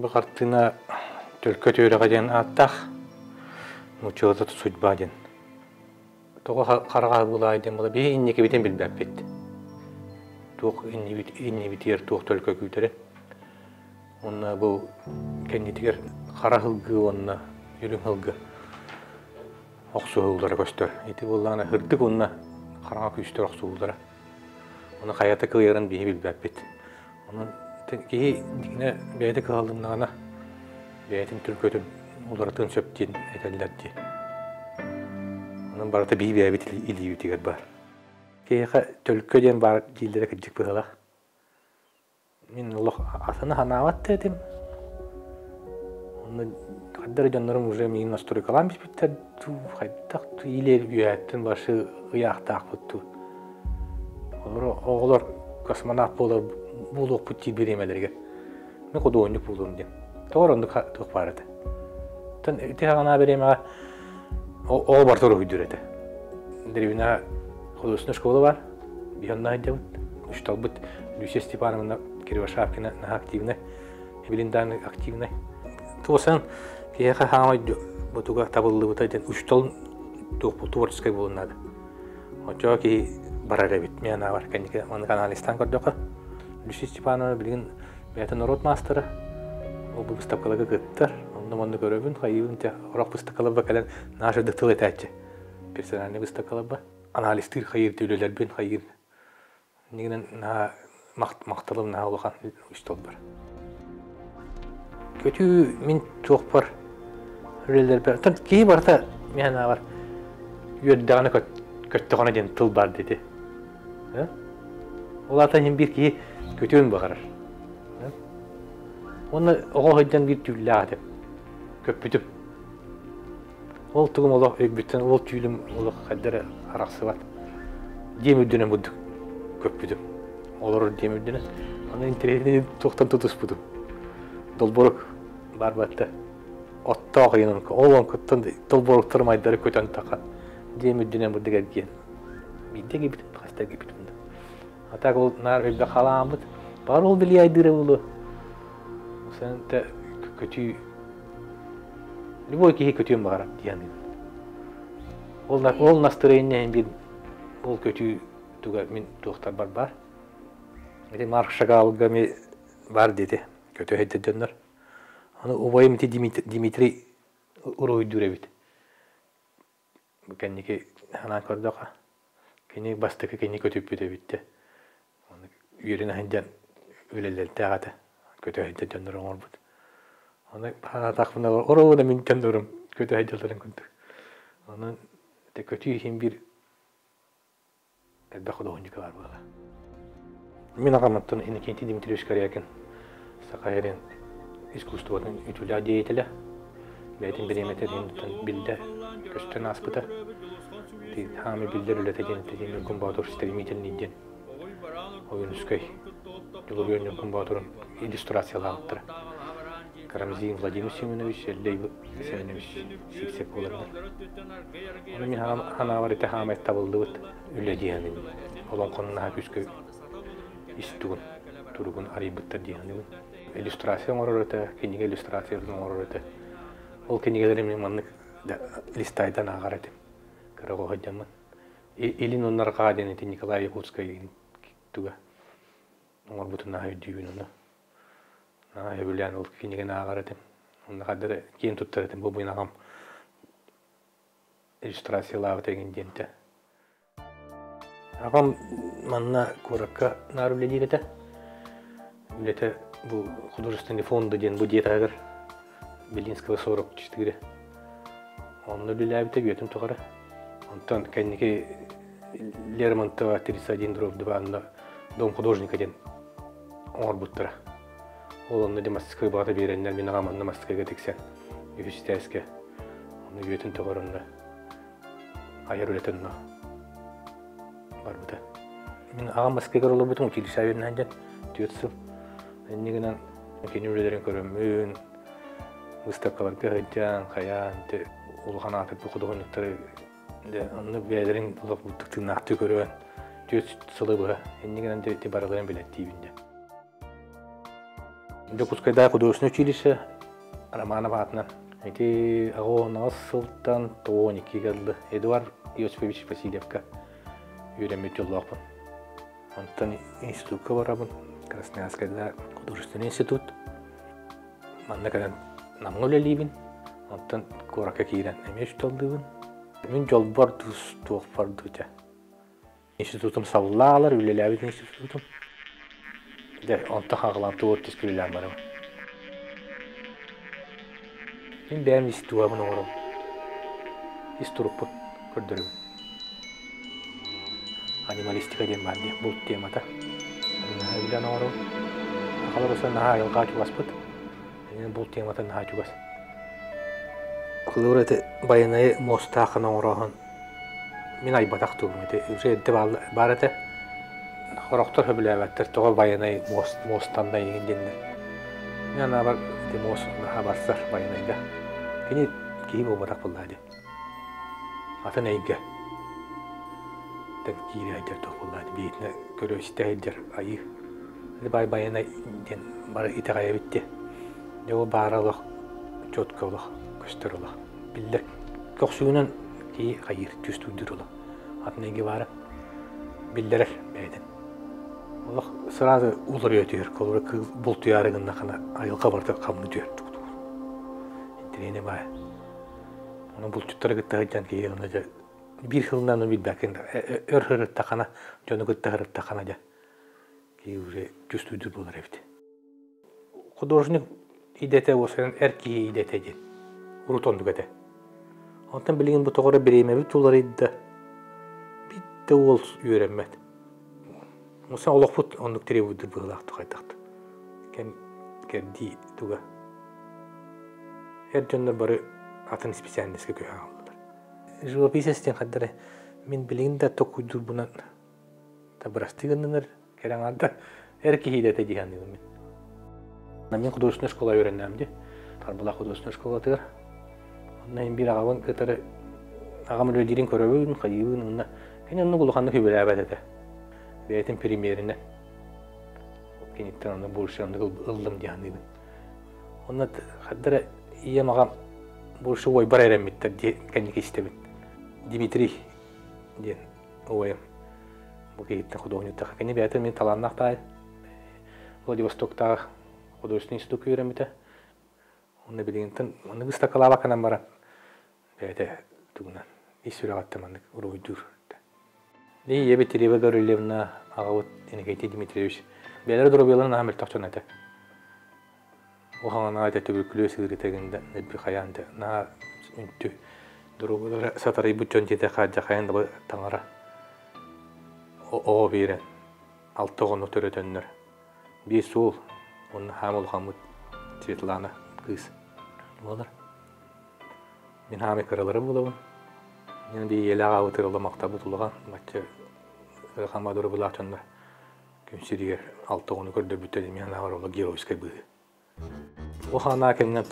Бу хартыына Төлкө түөрэҕэ диэн ааттаах, нууччалата Судьба диэн. Тоҕо хараҕа булаай диэн буола биһи инникибитин билбэппит. Туох иннибит иннибитигэр туох төлкө күүтэрин. Уонна бу кэннитигэр хара сылгы уонна үрүҥ сылгы охсуһуулара көстөр. Ити буоллаҕына сырдык уонна хараҥа күүстэр охсуһуулара. Ону хайата кыайарын биһи билбэппит. Онон киһи дьиҥэ бэйэтэ кыһаллыннаҕына бэйэтин төлкөтүн уларытыан сөп диэн этэллэр дии. Онон барыта биһи бэйэбит илиибитигэр баар. Киһиэхэ төлкө диэн баар дииллэрэ кырдьык быһыылаах. Мин олох атыны санаабат да этим. Онно хайдах эрэ дьоннорум уже миигин настройкалаан биспиттэр дуу, хайдах дуу, или үөһэттэн башы ыйаахтаахпыт дуу. Олор оҕолор космонавт буолар буолуохпут дии бириэмэлэригэр. Мин худуоһунньук буолуом диэн. Тоҕо эрэ оннук туох баар этэ. Оттон ити саҕана бириэмэҕэ оҕо барыта уруһуйдуур этэ. Дэриэбинэҕэ художественная школа баар. Биһи онно сылдьабыт. Учууталбыт Люция Степановна Кривошапкина наһаа активнай, билин даҕаны активнай. Туосан киһиэхэ хаамай бутуга табыллыбыта диэн учуутал творческай буолуон наада. Оччоҕо киһи барар эбит. Мен анаабар кэнники маннык анализтаан көрдөххө. Люция Степановна билигин бэйэтэ норуот маастара. Ол бу выставкаларга кыттар. Онно манна көрөбүн, хайыыбын те орох выставкаларга кэлэн наша тыл этээччи. Персональный выставкаларга. Анализтыыр хайыыр үлэлэрбин хайыыр Иннигинэн наһаа махталым наһаа улахан учууталбар. Көтүү мин туохпар үлэлэрбэр оттон киһи барыта мин санаабар үөрдэҕинэ көттөҕүнэ диэн тыл баар диэти. Ол аата иһин биир киһи көтүөн баҕарар. Уонна оҕо сылдьан биир түүллээх этим. Көппүтүм. Ол тугум олох өйбүттэн ол түүлүм олох хайда эрэ арахсыбат. Дьиэм үрдүнэн бурдук көппүтүм. Олорор дьиэм үрдүнэн. Аны интэриэһинэй туохтан тутуспутум. Долборук баар батта. Оттоох ыйын ол онкуттан долборуктарым айдары көтөн тахан. Дьиэм үрдүнэн бурдук эргиэн. Биирдэ киирбитим, хаста киирбитим да. А так ол наар өйбө халааммыт. Баар ол били айдыыра буолуо. Сен көтүү Любой киһи көтүөн баҕарар дии саныыбын. Ол, ол настроение иһин биир ол көтүү туга мин туохтарбар баар. Ити Марк Шагалга ми баар диэти көтө сылдьар дьоннор. Аны убайым ити Дмитрий уруһуйдуур эбит. Бу кэнники санаан көрдөххө, кини бастакы кини көтүппүт эбит дэ. Ону үөрэнэ сылдьан үлэлэрдээх этэ. Көтө сылдьар дьоннору оҥорбут. Ону санаатахпына оруобуна мин дьоннорум көтө сылдьалларын курдук. Онон көтүү иһин биир элбэх худуоһунньука баар буолла. Мин аҕам оттон Иннокентий Дмитриевич Корякин Саха сирин искусствотын үтүөлээх деятелэ. Бэйэтин бириэмэтин биллэ көстөн ааспыта. Хаамый биллэр үлэтэ диэн диэн Ньургун Боотур стремительный диэн Ойуунускай Дьулуруйан Ньургун Боотурун иллюстрациялаабыттара. Карамзин Владимир Семенович, Эллэй Семенович Сиксек буоланнар. Ону мин ханаабар ити хаамай табыллыбыт үлэ диэхинин олоҥхону наһаа күүскэ ис тугун туругун арыйбыттар диэхинибин. Иллюстрация оҥорор этэ, кинигэ иллюстрациятын оҥорор этэ. Ол кинигэлэри мин маннык листайдан ааҕар этим. Кыра оҕо сылдьаммын. Илин уонна арҕаа диэн ити Николай Якутскай туга оҥорбутун наһаа өйдүүбүн ону. Наһаа сөбүлээн ол кинигэни ааҕар этим. Онно хайда эрэ киэн туттар этим. Бу мин аҕам иллюстрациялаабыт эҥин диэнтэ. Аҕам манна куоракка наар үлэлиир этэ. Үлэтэ бу художественный фонда диэн бу дьиэ таһыгар Белинского 44. Онно үлэлээбитэ үйэтин тухары. Онтон кэнники Лермонтова 31 дробь 2 анна Дом художника диэн оҥорбуттара. Ол онно мастерская баҕата биэрэннэр мин аҕам онно мастерскайга тиксэн үһүс этээскэ онно үйэтин тухары онно айар үлэтэ онно барбыта. Мин аҕам мастерскайгар олорбутум училище үөрэнэн дьэн түөрт сыл. Инньэ гынан кини үлэлэрин көрөммүн, выставкаларга сылдьан, хайаан улахан аатырбыт худуоһунньуктары дьэ онно бэйэлэрин олох тыыннаахтыы көрөн түөрт сылы быһа инньэ гынан ити барыларын билэттиибин дьэ. Дьокуускайдааҕы художественнай училище Романов аатынан. Ити аҕыс сылтан 92-гэ дылы Эдуард Иосифович Васильевка үөрэммит дьоллоохпун. Онтон институкка барабын, Красноярскайда художественный институт. Манна кэлэн Намҥа үлэлиибин, онтон куоракка киирэн эмиэ учууталлыыбын. Мин дьолбор туохпар дуу Институтум сабыллаалар, үлэлээбит институтум. Дьэ, онтон хаҕылаан творческий үлэлээн барабын. Мин бэйэм ис туһабын оҥоробун. Ис турукпун көрдөрөбүн. Анималистика диэн баар дии, булт темата. Наһаа билэн оҥоробун. Сахалар уса наһаа айылҕаҕа чугаспыт. Булт темата наһаа чугас. Холобур, ити байанайы муостаахын оҥорооһун мин айбатах тугум ити уже эрдэ баар этэ. Хорохтор сөбүлээбэттэр тоҕо байанай муостанна игин диэннэр. Мин анаабар ити муос наһаа барсар байанайга. Кини киһи буолбатах буоллаа дии. Атын эйгэ киирэ сылдьар туох буоллаа дии биитинэ көрө-истэ сылдьар айыы. Бай байанай диэн бары итэҕэйэбит дии. Дьэ ол баара олох четко олох көстөр олох. Биллэр көхсүгүнэн киһи хайыыр түстүүрдүр олох. Атын эйгэ баара биллэрэр бэйэтин. Олох сразу уларыйа түһэр, холобура кыыл бултуйаары гыннахына айылҕа барыта хамныы түһэр Интэриэһинэй баай. Ону булчуттары кытта сылдьан киһи онно дьэ биир сылынан ону билбэккин өр сырыттаххына, дьону кытта сырыттаххына дьэ киһи уже чувствуйдуур буолар эбит. Художник идэтэ уосайан эр киһи идэтэ диэн урут оннук этэ. Онтон билигин бу тоҕо эрэ бириэмэбит уларыйда. Биирдэ уол үөрэммэт. Муса олохпут оннук требуйдур быһыылаах хайдах кэм кэрдии туга. Эр дьоннор бары атын специальноска көһө хааллылар. Живописец диэн хайдары мин билигин да токуйдуурбунан та бырастыы гыннынар кэрэ аҥаардар эр киһи идэтэ дии саныыбын мин. Мин художественнай школа үөрэннэм дии. Харбалаах художественнай школатыгар. Онно мин биир аҕабын кытары аҕам үлэлиирин көрөбүн, хайыыбын уонна кини оннук улаханнык үбүлээбэт этэ. Бэйэтин премьеринэн киниттэн онно больше оннук ыллым дии саныыбын. Онно хардара ийэм аҕам больше уойбар эрэммиттэр дии кэнники истэбин. Дмитрий диэн убайым бу киһиттэн худуоһунньуктаах. Кини бэйэтэ мин талааннаах таай. Владивостоктааҕы художественный институкка үөрэммитэ. Онно билигинтэн маннык ыстакалаабакканан баран бэйэтэ тугунан ис сүрэҕиттэн маннык уруһуйдуур. Ийэбит Рева Гаврильевна, аҕабыт Иннокентий Дмитриевич бэйэлэрэ доруобуйаларын наһаа мөлтөх дьон этэ. Улахаҥа этэ түбүркүлүөс ыарыыта гында нэлби хайаан да наһаа үнтү доруобуйалара сатарыйбыт дьон диэтэ хаадьахайан да таҥара оҕо биэрэн алта оҕону төрөтөннөр биир суол уонна хаама улахаммыт Светлана кыыс буолар. Мин хаамай кыралара буолабын. Мин би ийэлээх аҕабыт ыла махтабыт улахан бачча ыарахан доруобуйалаах дьоннор күн сиригэр алта оҕону көрдөрбүттэр мин анаабар ола геройскай быһыы. Ол хаанаа кэмҥэ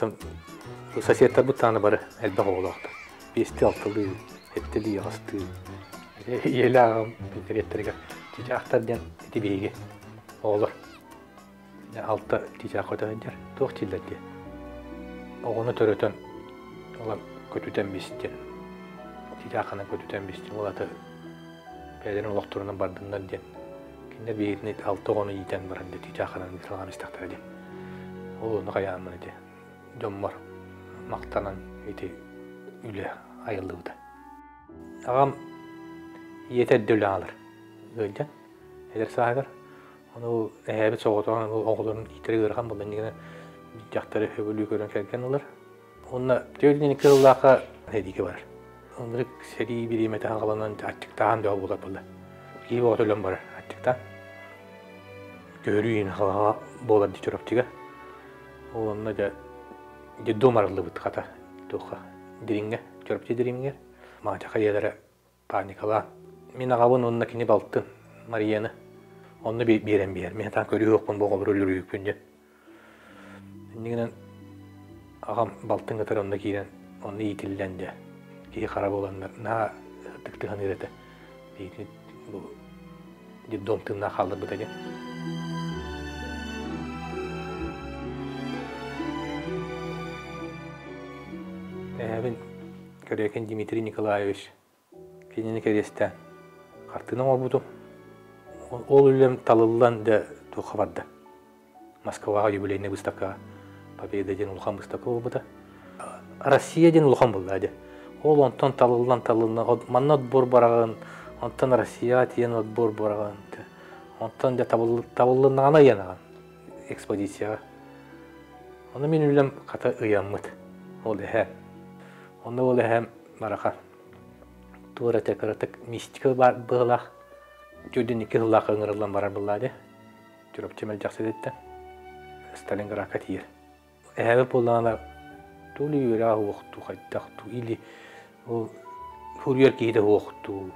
соседтарбыт даҕаны бары элбэх оҕолоохтор. Биэстии, алталыы, сэттэлии, аҕыстыы. Ийэлээх аҕам интэриэттэригэр чычаахтар диэн ити биһиги оҕолор алта чычаах көтө сылдьар. Туох дииллэр диye. Оҕону төрөтөн ылан көтүтэн бистин. Чычааххынан көтүтэн бистин. Ол аты бэйэлэрин олохторунан бардыннар диэн кинилэр биһигитини алта оҕону иитэн баран дии чыычааханан ыыталаан истэхтэрэ дии. Ол ону хайааммын ити дьоммор махтанан ити үлэ айыллыбыта. Аҕам ийэтэ эрдэ үлэ аалар ыалдьан эдэр сааһыгар ону эһээбит соҕотоҕун оҕолорун иитэрэ ыарахан буолла иннигинэ дьахтары сөбүлүү көрөн кэргэн ылар Уонна 42 сыллаахха сэриигэ барар. Ынырык сэрии бириэмэтэ аҕаланан аччыктаан бөҕө буолар буолла. Киһи бөҕөтө өлөн барар аччыктаан. Көһөрүү иһин халаҕа буолар дии Чурапчыга. Ол онно дьэ детдом арыллыбыт хата туохха Дириҥҥэ, Чурапчы Дириҥҥэ. Маачаха ийэлэрэ паникалаан. Мин аҕабын уонна кини балтын Марияны онно биэрэн биэр. Мин сатаан көрүөхпүн бу оҕолору өлөрүүкпүн диэн. Иннигинэн аҕам балтын кытары онно киирэн, онно иитиллэн дьэ киһи хара буоланнар наһаа ытыктыһаныыр этэ. Биһигини бу детдом тыыннаах хаалларбыта диэн. Эһэбин Корякин Дмитрий Николаевич кинини кэриэстээн хартыына оҥорбутум. Ол үлэм талыллан да туохха барда. Москваҕа юбилейнай выставкаҕа Победа диэн улахан выставка буолбута. Россия диэн улахан буолла дии. Ол онтон талыллан талыллан манна отбор бараҕын, онтон Россияҕа тиийэн отбор бараҕын. Онтон дьэ табыллыннаҕына ыйанаҕын экспозицияҕа. Ону мин үлэм хата ыйаммыт. Ол эһэ. Онно ол эһэм барахан. Туора этэ кыратык мистика баар быһылаах. Төрдүн икки сыллаах ыҥырыллан барар буоллаа дии. Чурапчы мэлдьэхсититтэн Сталинградка тиийэр. Эһэбит буоллаҕына то ли үөрэх уохтуу хайдах дуу или ол суруйар киһитэ суох дуу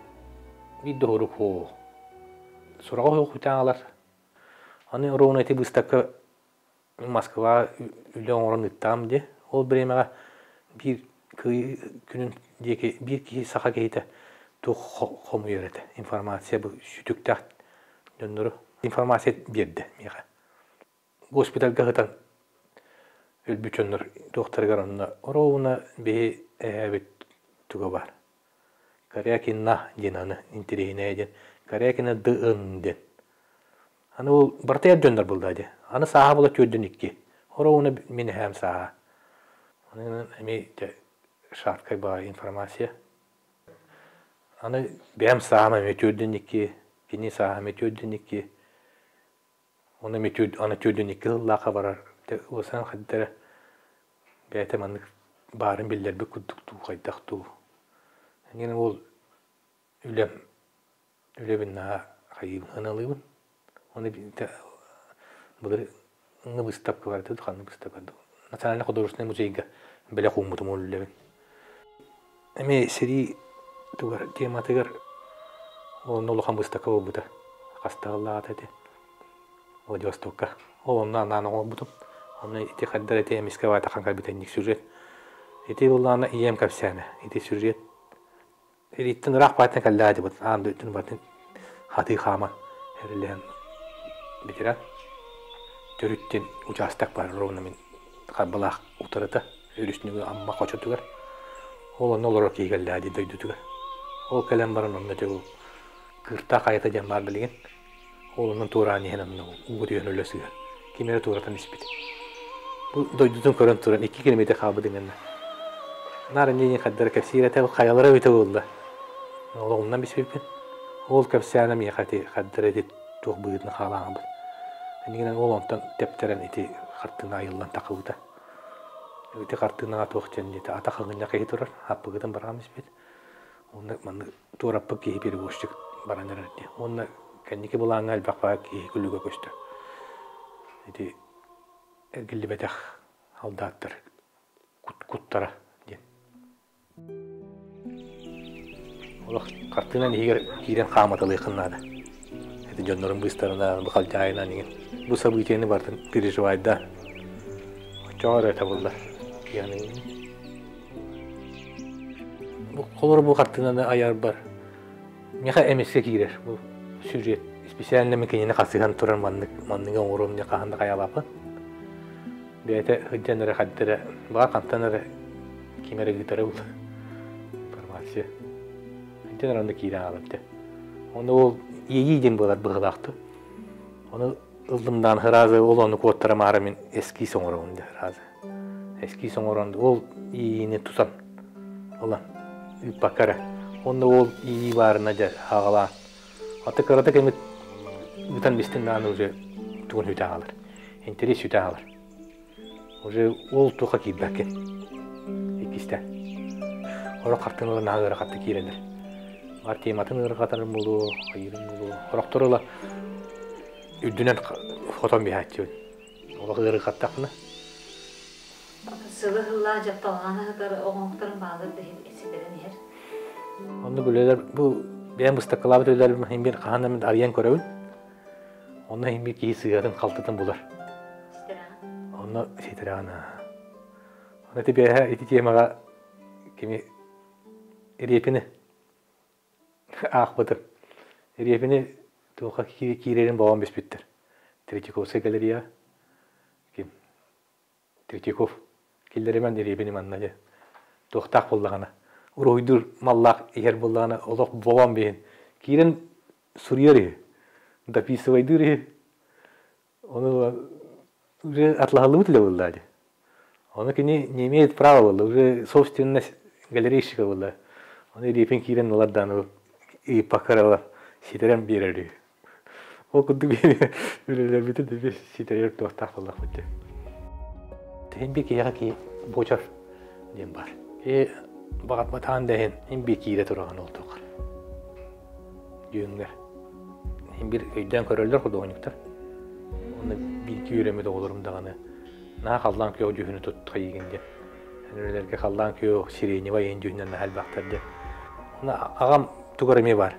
биир да сурук суох. Сураҕа суох үтээн ылар. Аны ровно ити быыстапка Москва үлэ оҥорон ыыттаҕым дии. Ол бириэмэҕэ биир күнүн диэки биир киһи саха киһитэ туох хомуйар этэ информация бу сүтүктээх дьоннору информация биэрдэ миэхэ. Госпитальга сытан өлбүт дьоннор туохтарыгар онно ровно биһи эһээбит туга баар. Корякина диэн аны интэриэһинэйэ диэн Корякина ДН диэн Аны ол барыта эр дьоннор булла дии. Аны сааһа була түөрдүн икки. Хоро уна мин эһээм сааһа. Аны эмиэ дьэ шаткай баҕайы информация. Аны бэйэм сааһым эмиэ түөрдүн икки, кини сааһа эмиэ түөрдүн икки. Оны эмиэ аны түөрдүн икки сыллаахха барар. Уосан хайдара бэйэтэ маннык баарын биллэрбит курдук дуу, хайдах дуу. Эҥин ол үлэм Үлэбин наһаа хайыыбын, ыналыыбын. Оны былырыҥҥы быыстапка бар этэ, ханнык быыстапка Национальный художественный музейга бэлэх ууммутум ол үлэбин. Эмиэ сэрии тугар тематыгар онно улахан быыстапка буолбута. Хастааллаата ити Владивостокка. Ол онно анаан оҥорбутум. Онно ити хайдар ити эмискэ баатахан кэлбитинник сюжет. Ити буоллаҕына ийэм кэпсээнэ. Ити сюжет Илииттэн ыраах баайтан кэллээ дьыбыт аан дойдуну батын хатыы хааман эрилиһэн бүтэрэн төрүттэн учаастак бар ровно мин Харбалаах утарыта өрүснүгү Амма хочотугар ол онно олорор киһи кэллээ дии дойдутугар ол кэлэн баран онно дьэ ол Кыыртаах хайата диэн баар билигин Ол онон туораан иһэн онно ууга түһэн өлө сыһар. Ким эрэ туоратан испит. Бу дойдутун көрөн туран 2 километр хаалбытын гэннэ. Наар инньэ хайдара кэпсиир этэ, хайалара эбитэ буолла. Олоҕумнан биспиппин. Ол кэпсээнэ миэхэ ити хайдара ити туох быһыытынан хаалаабыт. Иннигинэн ол онтон тэптэрэн ити хартыына айыллан тахыбыта. Ити хартыынаҕа туох диэн ити атах аҥынньах киһи турар, аппыгытын бараан испит. Уонна маннык туораппыт киһи перевозчик баран эрэр дии. Уонна кэнники былааҥҥа элбэх баар киһи күлүгэ көстөр. Ити эргиллибэтэх солдаттар куттара диэн. Олох хартыынан иһигэр киирэн хааматалыаххын наада. Ити дьоннорун быыстарынан, бу халдьаайынан иҥин. Бу событиены барытын переживайда. Оччоҕо эрэ табыллар. Холобур бу хартыынаны айарбар миэхэ эмискэ киирэр бу сюжет специально мин кинини хасыһан туран маннык манныгы оҥоруом диэн хаһан да хайалааппын. Бэйэтэ сылдьан эрэ ханта эрэ баҕар хантан эрэ ким эрэ ыытара буолуо информация. Сылдьан эрэ онно киирэн хаалар этэ. Ону ол иэйии диэн буолар быһыылаахтык. Ону ыллым даҕаны сразу ол ону куоттарамаары мин эскиз оҥоробун дии сразу. Эскиз оҥорон ол иэйиини тутан ылан ыыппакка эрэ. Уонна ол иэйии баарына дьэ аҕалаан. Аты кыратык эмит ыытан бистин даҕаны уже тугун сүтэ хаалар. Интэриэс сүтэ хаалар. Уже ол туохха киирбэккин. Иккистэн. Сорох хартыыналар наһаа ыарахаттык киирэллэр. Бар тематын ыарырҕатарым буолуо, хайыырым буолуо. Сорохтор ыла үрдүнэн хотон биһааччыбын. Олох ыарырҕаттахпына. Сылы сыллаах дьапталҕаны сытар оҥоһуктарын баалар да ситэрэн иһэр. Оннук үлэлэр бу бэйэм быстаккалаабыт үлэлэрим иһин биир хаһан эмит арыйан көрөбүн. Онно иһин биир киһи сыыһатын-халтытын булар. Онно ситэрэҕин. Онно ити бэйэһэ ити темаҕа кими Репини аахпытым. Репини туохха киирэрин бобон биспиттэр. Третьяковскай галерея ким Третьяков киллэримэн Репини манна дьэ. Туохтаах буоллаҕына, уруһуйдуур маллаах иһэр буоллаҕына, олох бобон биһин. Киирэн суруйар үһү, дописывайдыыр үһү. Ону уже атлаһыллыбыт үлэ буолла дии. Ону кини не имеет права буолла, уже собственность галерейщика буолла. Ону Репин киирэн ылар даҕаны ыйыппакка ситэрэн биэрэр үһү. Ол курдук үлэлэрбитин да ситэрэр туохтаах буоллахпыт дии. Иһин би киһиэхэ киһи буочар диэн баар. Киһи баҕарбатаан да иһин иһин би киирэ тураҕын ол туоххар. Дьүөҥҥэр. Иһин бир өйдөөн көрөллөр худуоһунньуктар. Онно бииргэ үөрэммит оҕолорум даҕаны наһаа халлаан күөх дьүһүнү тут хайыгын диэн. Үлэлэргэ халлаан күөх сиреневай иһин дьүһүнэн наһаа элбэхтэр диэн. Онно аҕам тугар эмиэ баар.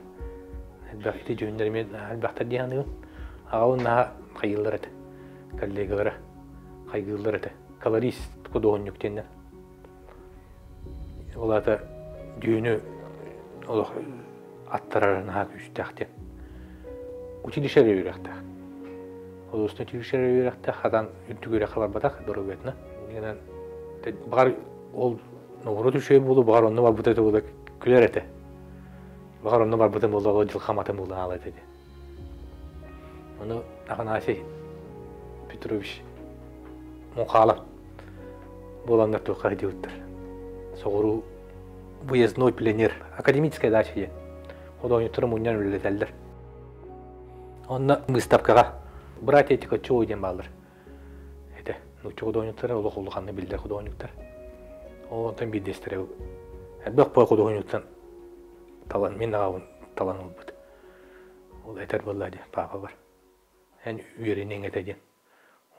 Элбэх ити дьүһүннэр эмиэ наһаа элбэхтэр дии саныыбын. Аҕабын наһаа хайыыллар этэ. Коллегалара хайгыыллар этэ. Колорист худуоһунньук диэннэр. Ол аата дьүһүнү олох аттарара наһаа күүстээх диэн. Училище эрэ үөрэхтээх. Художественнай училище эрэ үөрэхтээх, хатан үрдүк үөрэххэ барбатах доруобуйатынан. Иннинэн баҕар ол ноҕуруот үчүгэй буолуо, баҕар онно барбыта этэ буолуо күлэр этэ. Баҕар онно барбытым буолуо, ол дьылҕам атын буолан хаалыа этэ диэн. Ону Афанасий Петрович Мухалов буоланнар туохха сылдьыбыттар. Соҕуруу выездной пленер, академическая дача диэн худуоһунньуктары мунньан үлэлэтэллэр. Онно выставкаҕа братья Тикачевы диэн бааллар. Этэ, нуучча худуоһунньуктара олох улаханнык биллэр худуоһунньуктар. Ол онтон биирдэстэрэ элбэх бой худуоһунньуктан талан, мин аҕабын талан ылбыт. Ол этэр буолла дии, паапабар. Эн үөрэниэҥ этэ диэн.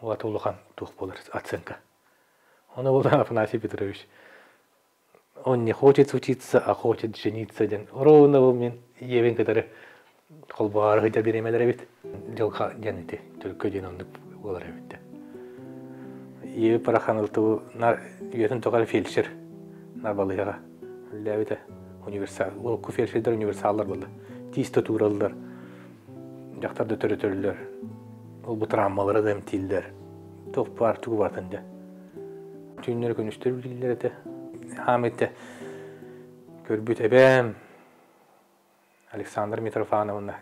Ол ата улахан туох буолар оценка. Ону ол Афанасий Петрович он не хочет учиться, а хочет жениться диэн ровно ол мин ийэбин кытары холбоһоору сылдьар бириэмэлэр эбит. Дьылҕа диэн ити төлкө диэн оннук буолар эбит да. Ийэбит парахан ылтыбы нар үйэтин тухары фельдшер нар балыыһаҕа үлэлээбитэ. Универсал урукку фельдшердэр универсаллар буолла. Тиис да туураллар, дьахтар да төрөтөллөр. Ол бу травмалары да эмтииллэр. Туох баар тугу барытын дьэ. Түүннэри күнүстэри үлэлииллэр этэ. Хаам этэ көрбүт эбээм Александра Митрофановна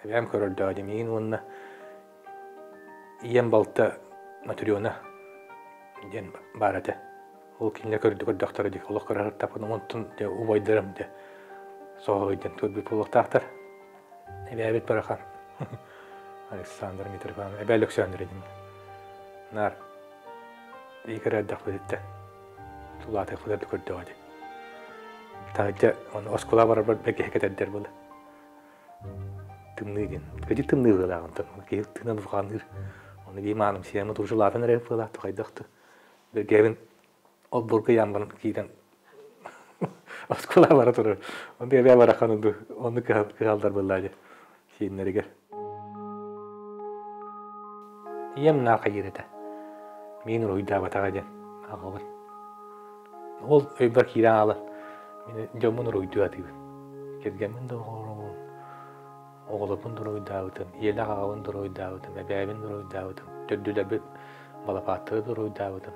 эбээм көрөрдөөх дии миигин уонна ийэм балта Матрена диэн баар этэ. Ол кинилэр көрдө көрдөхтөрө дии олох кыраһыттаппын онтон дьэ убайдарым дьэ соһуйдан көрбүт буолуохтаахтар. Эбээбит барахан Александр Митрофановна эбээ Лөксөөндөрө диэн. Наар Игорь эрдэхпититтэн тулаатыахпытын да көрдөҕө дии. Таһырдьа ону оскуола барарбар бэргэһэ кэтэрдэр буолла. Тымныы диэн. Кыдьык тымныы быһыылаах онтон. Киһи тыынан бурҕаанныыр. Ону биир мааным сиэмэ тугу улаатан эрэр быһыылаах хайдах да. Бэргэһэбин олбуорга ыйаан баран киирэн оскуола бара турар. Онно эбээ барахан онну кыһалдар буоллаа дии сиэннэригэр. Ийэм наар хайыыр этэ. Миин уруһуйдаабатаҕа диэн аҕабын. Ол өйбөр киирэн хаалан мин дьоммун уруһуйдуу сатыыбын. Кэргэммин да оҕолорбун, оҕолорбун да уруһуйдаабытым, ийэлээх аҕабын да уруһуйдаабытым, эбээбин да уруһуйдаабытым, төрдүлэрбит балапааттары да уруһуйдаабытым.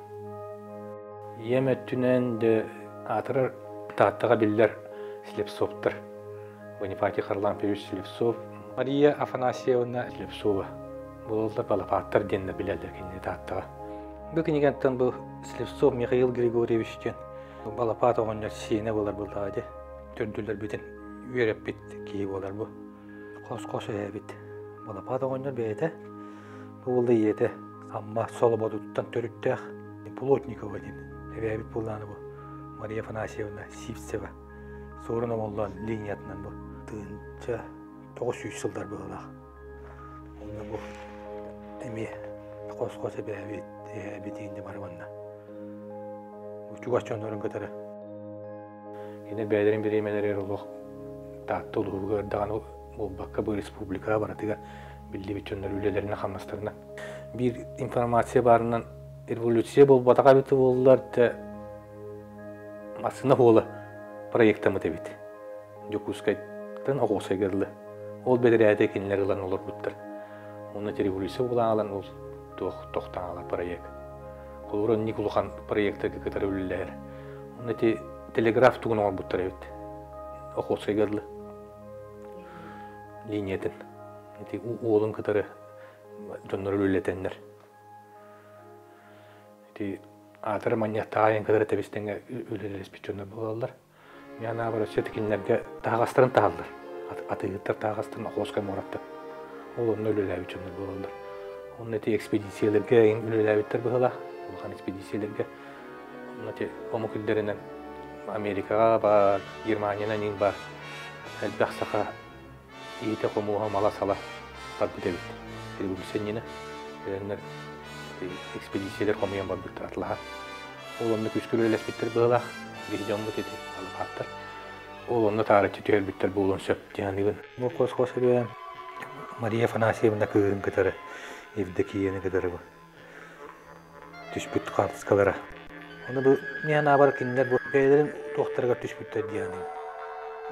Ийэм өттүнэн дьэ аатырар Тааттаҕа биллэр Слепцовтар Бонифатий Харлампьевич Слепцов, Мария Афанасьевна Слепцова буолаллар Балапааттар диэннэр билэллэр кинини Тааттаҕа. Бу кинигэттэн бу Слепцов Михаил Григорьевич диэн Балапаат оҕонньор сиэнэ буолар буоллаҕа дии. Төрдүлэрбитин үөрэппит киһи буолар бу. Хос-хос эһэбит. Балапаат оҕонньор бэйэтэ бу буолла ийэтэ Амма Солоботуттан төрүттээх Плотникова диэн эбээбит буоллаҕына бу Мария Афанасьевна Сивцева Суорун Омоллоон линиятынан бу 1900 сылдар быһыылаах. Онно бу эмиэ хос-хос эбээбит, эһээбит ииннэ бары манна. Чугас дьоннорун кытары. Кини бэйэлэрин бириэмэлэригэр олох Таатта улууһугар даҕаны буолбакка бу республикаҕа барытыгар биллибит дьоннор үлэлэринэн хамнастарынан. Биир информация баарынан революция буолбатаҕа эбитэ буоллар да массыына суола проектаммыт эбит. Дьокуускайтан Оҕуосайга дылы. Ол бэдэрээтэ кинилэр ылан олорбуттар. Онно революция буолан ылан ол туох тохтоон проект. Холобура инник улахан проектарга кытары үлэлэһэр. Онно ити телеграф тугун оҥорбуттар эбит. Охотскайга дылы линиятын. Ити уолун кытары дьоннору үлэлэтэннэр. Ити аатыры манньыаттааҕы кытары тэбис-тэҥҥэ үлэлэспит дьоннор буолаллар. Мин анаабар өссө кинилэргэ таһаҕастарын таһаллар. Атыыһыттар таһаҕастарын Охотскай муораттан. Ол онно үлэлээбит дьоннор буолаллар. Онно ити экспедициялэргэ үлэлээбиттэр быһыылаах. Улахан экспедициялэргэ. Онно ити омук илдэринэн Америкаҕа баар, Германиянан иҥ баар элбэх саха иһитэ-хомуоһа, мала-сала барбыт эбит. Революция иннинэ кэлэннэр экспедициялар хомуйан барбыттар атлаһа. Ол онно күүскэ үлэлэспиттэр быһыылаах, биһи дьоммут ити алыкааттар. Ол онно таарыччы түһэрбиттэр буолуон сөп диэн саныыбын. Бу хос-хос эбээм Мария Афанасьевна кыыһын кытары, Евдокияны кытары бу түспүт хаартыскалара. Ону бу мин санаабар кинилэр бу бэйэлэрин туохтарыгар түспүттэр дии саныыбын.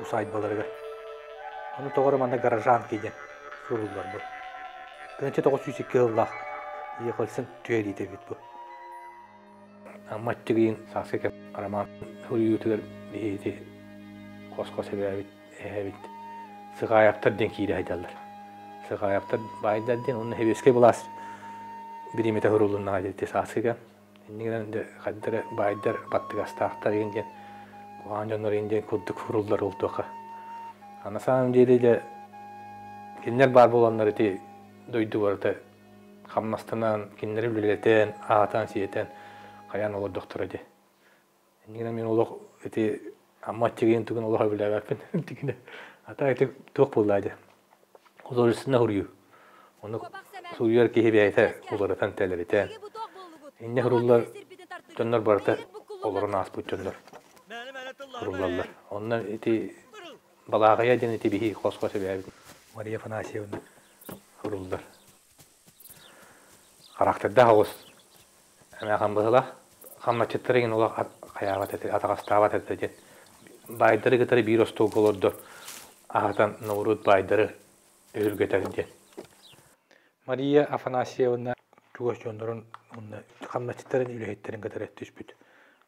Усаайбаларыгар. Ону тоҕо эрэ манна горожанки диэн суруллар бу. 1902 сыллаах Ехольсон түһэриитэ эбит бу. Амма аччыгыйын сааскы кэм роман суруйуутугар биһиги хос-хос эбээбит эһэбит Сыҕаайаптар диэн киирэ сылдьаллар. Сыҕаайаптар баайдар диэн уонна сэбиэскэй былаас бириэмэтэ сурулуннаҕа дии сааскы кэм. Иннигинэн дьэ хайда эрэ баайдар баттыгастаахтар игин диэн куһаҕан дьоннор игин диэн курдук суруллар ол туохха. А на самом деле дьэ кинилэр баар буоланнар ити дойду барыта хамнастанан, кинилэри үлэлэтэн, аатаан-сиэтэн хайаан олордохторо дии. Иннигинэ мин олох ити Амма аччыгыйын тугун олох өбүлээбэппин тигинэ. Ата ити туох буоллаа дии. Художественнай суруйуу. Ону суруйар киһи бэйэтэ уларытан тэлэритэн. Инньэ суруллар дьоннор барыта олорон ааспыт дьоннор суруллаллар. Онно ити Балааҕыйа диэн ити биһи хос-хос эбээбит Мария Афанасьевна суруллар. Харахтардаах оҕус эмээхин быһыылаах. Хамначчыттар игин олох хайаабат этэ, атаҕастаабат этэ диэн. Баайдары кытары биир остуолга олордо аһатан норуот баайдары өһүргэтэр диэн. Мария Афанасьевна чугас дьоннорун уонна хамначчыттарын үлэһиттэрин кытары түспүт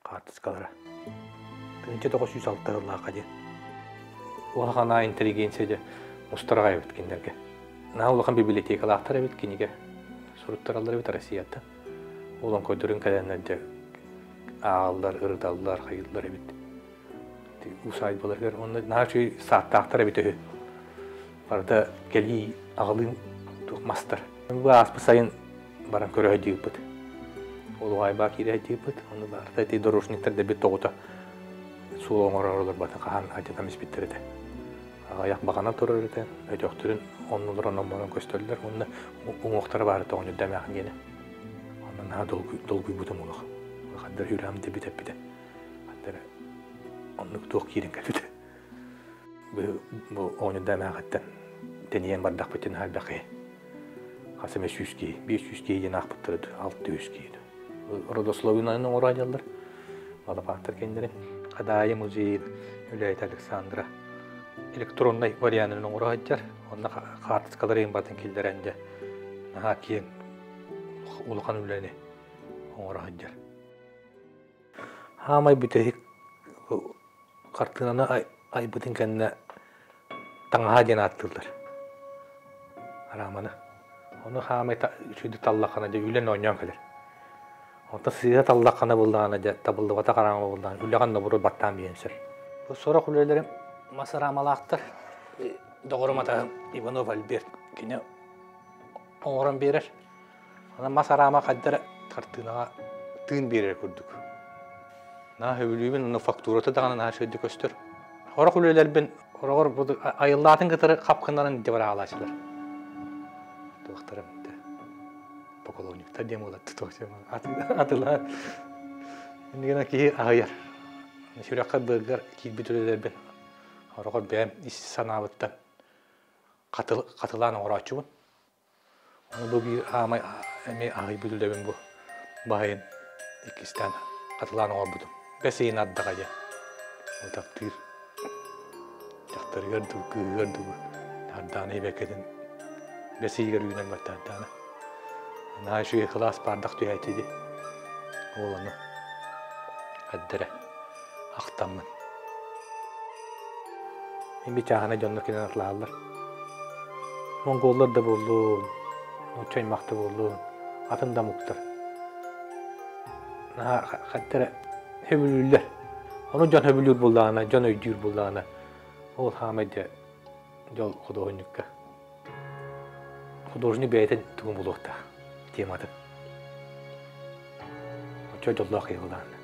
хаартыскалара. 1906 сыллаахха диэн. Улахан интеллигенция дьэ мустар аҕай эбит кинилэргэ. Наһаа улахан библиотекалаахтар эбит кинигэ суруттараллар эбит Россияттан. Олоҥхойдорун кэлэннэр дьэ ааҕаллар, ырыталлар, хайыыллар эбит. Усаайбаларыгар уонна наһаа үчүгэй сааттаахтар эбит үһү. Барыта кэлии аҕалыы туох мастар. Бу ааспыт сайын баран көрө сылдьыбыппыт. Олуҕайбаа киирэ сылдьыбыппыт. Ону барыта ити дорожниктар дэбит тоҕута суол оҥорор олорбатын хаһан алдьатан испиттэр этэ. Аҕыйах баҕана турар этэ. Өтөхтөрүн оннуларын оммонон көстөллөр уонна уҥуохтара баара тоҕонньордо эмээхин диэнэ. Онно наһаа долгуйбутум олох. Хандар үрэҕим дэбит эппитэ. Хандар оннук туох киирэн кэлбитэ. Бу оҕонньордо эмээхиттэн тэнийэн бардахпытын элбэх киһи. Хас эмэ сүүс киһи, 500 киһи диэн аахпыттара 600 киһи. Родословинаны оҥоро сылдьаллар. Балапааттар кинилэрин. Хадаайы музейын үлэһитэ Александра электроннай варианын оҥоро сылдьар. Онно хаартыскалары иһин барытын киллэрэн дьэ наһаа киэҥ улахан үлэни оҥоро сылдьар. Хаамай бүтэһик хартыынаны айбытын кэннэ таҥаһа диэн ааттыыллар арааманы. Ону хаамай үчүгэйдик таллаххына дьэ үлэн оонньоон кэлэр. Онтон сыыһа таллаххына буоллаҕына дьэ табыллыбатах араама буоллаҕына үлэҕин добуру баттаан биэриэн сөп. Бу сорох үлэлэрим мас араамалаахтар. Доҕорум атаһым Иванов Альберт кини оҥорон биэрэр. Онон мас араама хайда эрэ хартыынаҕа тыын биэрэр курдук. Наһаа сөбүлүүбүн, онно фактурата даҕаны наһаа үчүгэйдик көстөр. Сорох үлэлэрбин хороҕор бу айыллаатын кытары хапкыннаран илдьэ бараалааччылар. Туохтара этэ поклонниктар диэн буолар туох атылаан иннигинэ киһи аһыйар. Сүрэххэ быаргар киирбит үлэлэрбин хороҕор бэйэм ис санаабыттан хатылаан оҥорооччубун. Ону бу биир аамай эмиэ аһыйбыт үлэбин бу баайын иккистээн хатылаан оҥорбутум. Бэс ыйын ардаҕа диэн. Ол таптыыр дьахтарыгар дуу, кыыһыгар дуу Ардаана эбэккэтин бэс ыйыгар үүнэн барта Ардаана. Наһаа үчүгэй кылаас баардах түһээччи дии. Ол ону эрдэрэ. Ахтаммын. Мин чааһынай дьоннор кэлэн атылаһаллар. Монголлар да буоллун, нуучча аймах да буоллун, атын да омуктар. Наһаа хаттара сөбүлүүллэр. Ону дьон сөбүлүүр буоллаҕына, дьон өйдүүр буоллаҕына, ол хаамай дьэ дьол худуоһунньукка. Художник бэйэтин тугун булуохтаах тематын. Оччо дьоллоох киһи буоллаҕына.